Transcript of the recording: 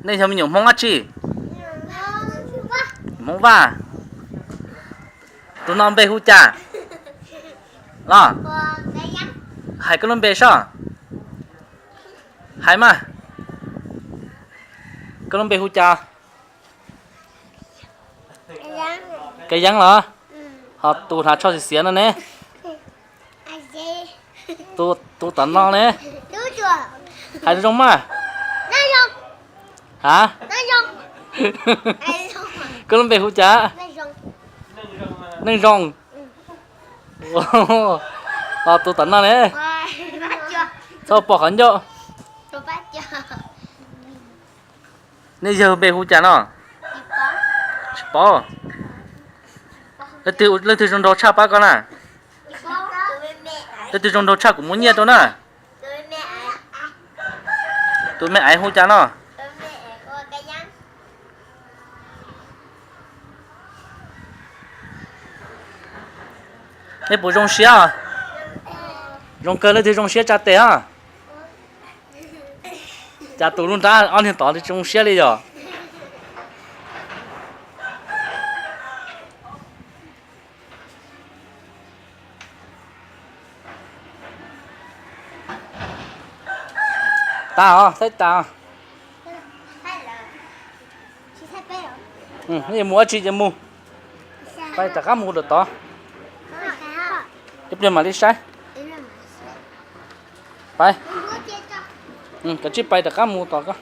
Nej yog me nyuam Hmoob dab tsi? Hmoob Vaj. Tus no npe hu cas los? Hais koj lub npe soj. Hais mas. Koj lub npe hu cas? Kab Yeeb los? Ho tus hnav tsho xiav xiav no ne? Tus tom no ne? Hais zoo mas. Ha? Koj lub npe hu cas? Neej Zoo. Ho tus tom no ne? Txhob pom qhov ncauj. Nej yawg npe hu cas no? Tsis paub. Leej twg zoo nraug tshaj pab koj na? Leej twg zoo nraug tshaj kuv muab nyiaj rau na? Tus me aiv hu cas no? Nej puas zoo siab? Zoo kawg, leej twg zoo siab tsa tes os. Cas tus lub nrab ob niag tod tsis zoo siab li yog? Tas os, thaij tas. Nej yuav mus dab tsi ces mus. Pais rov qab mus lawm tod. Ib pliag mam li saib. Pais. Kav tsij pais rov qab mus tod koj.